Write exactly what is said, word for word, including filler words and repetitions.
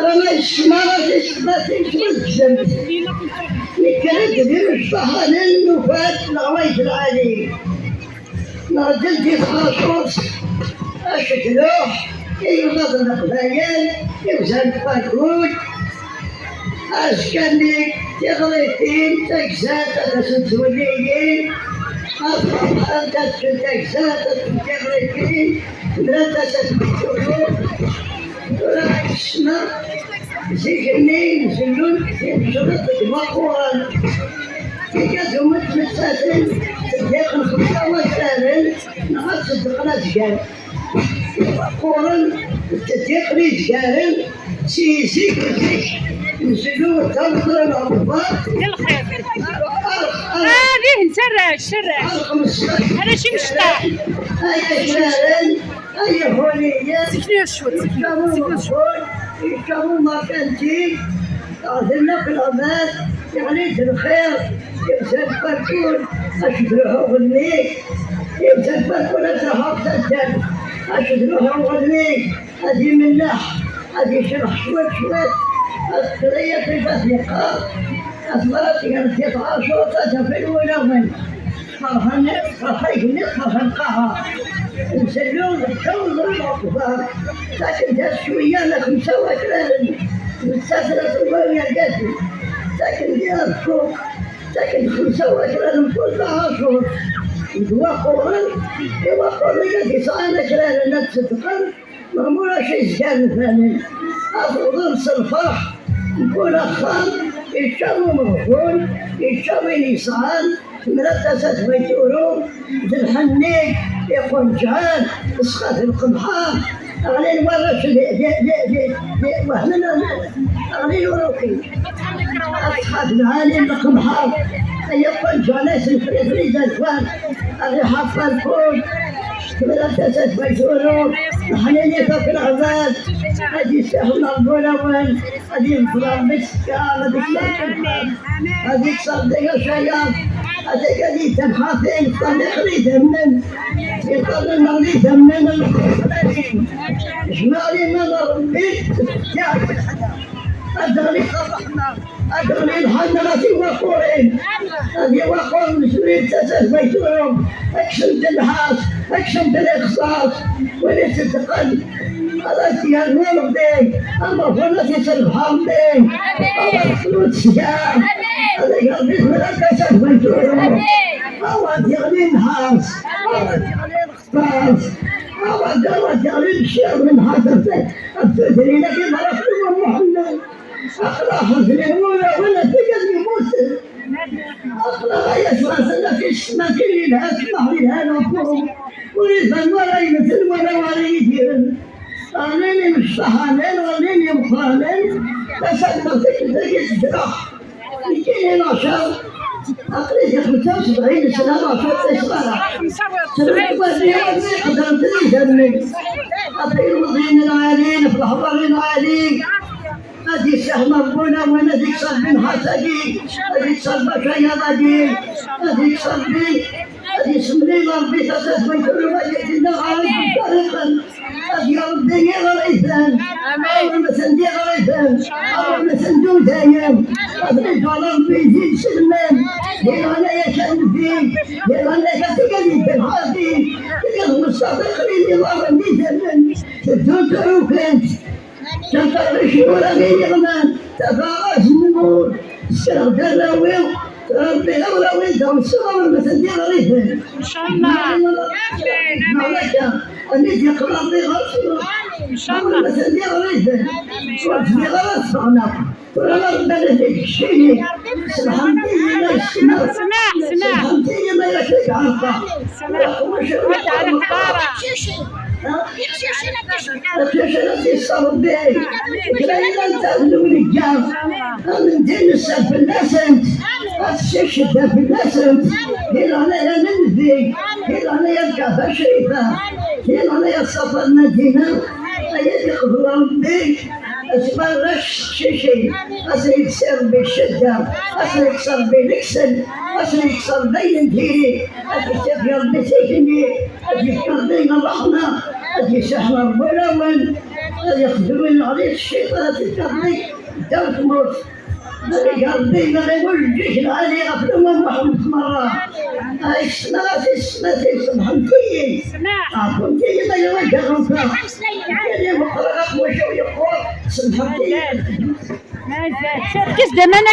Rana yesma ɣef yesma timsudgemt. Nekker-d d imecṭaḥanen, nufa-d leɣwayt lɛali. Nɛeddel di tɣacuṛt, acedluḥ i yemdaḍ n Leqbayel, iwzan n Fakud. Azekka-nni tiɣrifin, tagzat ad asent-twelliyin, ad ferḥent, ad ččent tagzat, ad ččent tiɣrifin, mlant-as ad tturu. Tura ssneɣ zik-nni zellun timecreḍt deg Iwaquren. Zik ad ument tmettat teddiqen xemsa wakraren, neɣ ad ṣeddqen azger. Iwaquren tteddiqen izgaren si zik zik. Nzellu d tameṭṭra n Ṛebba. D lxir. Ar, ar, ar, Ah, dih, nserrac, serrac. Ar xemsṭac. Arrac imecṭaḥ. Ay akraren, ay ihuniyen. Sseknu cwiṭ, sseknu, sseknu cwiṭ. Yekkamu merkantil, ɣden akk leɣmad, yeɣli-d lxir, yebda lfakul, acedluḥ uɣenni, yebda lfakul ad truḥeḍ taddart, acedluḥ uɣenni, ad imelleḥ, ad icreḥ cwiṭ cwiṭ, ad teqraya ṭibat yeqqar, asma ara tger di tɣacuṛt, ad tafel wulawen. Ferḥen, ferḥen igenni, ferḥen lqaɛa. Nzellu, nessaweḍ lmeɣfar. Takken d cwiya, la xemsa wakraren. Nessader aselway yergazen. Takken d arekku. Takken d xemsa wakraren, mkul taɛacurt. D Iwaquren, Iwaquren i yesɛan akraren ad ṣeddqen. Meɣmur acu yezgan lbanen, ad tewḍem s lferḥ, mkul axxam yečča umeɣbun, yečča win yesɛan, temrat-as ad tbay turu, d lḥenni iqenǧɛen, ṣṣxat lqemḥa, ɣlin warrac di, di, di, di, di, wehmen, ɣlin uruki. Ṣṣxat lɛali n lqemḥa, ay iqenǧɛen, ay s lefrifri d alfan, ad iḥaṣṣal kul. Tebda tasa tfakturut, ḥnini ɣef leɛbad, ad yessiḥleɣ wulawen, ad yemẓer Rebbi s tkeṛ, ad yekser lḥal, ad yekser Rebbi acayaḍ, ad yekser di tenḥatin, ṭṭerriq n idammen, iṭerriq n idammen n lqeṣlanin. Jmeɛ liman n Rebbi, ad d-ɣli ṛṛeḥma. Ad ɣlin ḥemmel ɣef Iwaquren. Ad Iwaquren srid tasa tfakturut. Aksent nnḥas, aksent lixṣaṣ. Win iṣeddqen, ad as-yernu Rebbi. Ameɣbun ad t-isserbeḥ Rebbi. Ad as-tefru tesga. Ad ag Rebbi tebra tasa tfakturut. Awa d-yeɣli nnḥas. Awa d-yeɣli lixṣaṣ. Awa d-, awa d-yeɣli nnḥas. Ɣef tudrin-agi, Muḥemmed. Aql-aɣ ḥeznen wulawen ɣef wigad yemmuten. Aql-aɣ ay asɣasen ɣef yessetmatin yelhan, ssmaḥ yelhan ɣef-wen. Ur iban wara yemten wala wara yidiren. Ɣlin imecṭaḥanen, ɣlin imeqqranen. Tasaddaqt i tedda-yi tedreɣ. Nekkini lacer, aql-i di xemsa u sebɛin sna, lacer ur ṭṭiseɣ ara. Sɛiɣ warraw-nni qedren-ten idammen. Ɣef ilmeẓyen lɛali, ɣef leḥbari lɛali. Ad yesseḥma Rebbi wulawen, ad yekser Rebbi nnḥas-agi, ad yekser Rebbi acayaḍ-agi, ad yekser Rebbi, ad yessemlil Rebbi tasa tfakturut-agi, ad yelleɣ ɣer iberriqen, ad yerr Rebbi iɣriden, awermesen d iɣriden, awermesen d udayen, ad yeddu Rebbi di iselman, di leɛnaya-k a Nnbi, di leɛnaya-k a tigad yedden ḥafi, tigad mestabiqen iḍarren d idammen, teddunt rukent. Ǧǧan-t rric-iw ara d iniɣman, tafeɣ azemmur, ssreɣ-d arraw-iw, Rebbi arraw-iw d-ɣemseɣ, awer ma ten-d-iɣriben. Ncallah. Amin, amin. Amin, akka, ami d-yeqla Rebbi ɣer-sen. Ncallah. Awer ma ten-d-iɣriben. Ur zmireɣ ara ad ffɣen akk. Tura ma Rebbi ad t-id-keččini, semḥemt-iyi ma yesma. Smaḥ, smaḥ. Semḥemt-iyi ma yak-, yak ɛerqeɣ. Smaḥ. Ur ɛerqeɣ ara. Aqcic-nni ad t-yesseṛbi, kra yellan d taɣluli deg-a, amendi nesser fell-asent, ad tessicedda fell-asent, di leɛnaya n Nnbi, di leɛnaya n Lkaɛba Crifa, di leɛnaya n Ṣṣafa n Madina, ay ad iqbel Rebbi, asma arrac s teqcicin, ad sen-yekkes Rebbi ccedda, ad sen-yekkes Rebbi leksel, Asen yekkseḍ dayen tiri, ad yettaf Rebbi tikni, ad yefk Rebbi ṛṛeḥma, ad yesseḥma Rebbi lawan, ad yexdem lɛali cciṭan, ad yefk Rebbi ddaw tmurt. Ad yeg Rebbi iɣiwel lǧic lɛali ɣef Luma Muḥemmed merra. Ay snat, ay snat, ay semḥemt-iyi. Ɛfumt-iyi ma yella ǧaɣemt. Yali meqqreɣ aqwac-iw yeqqur, semḥemt-iyi. Kis d aman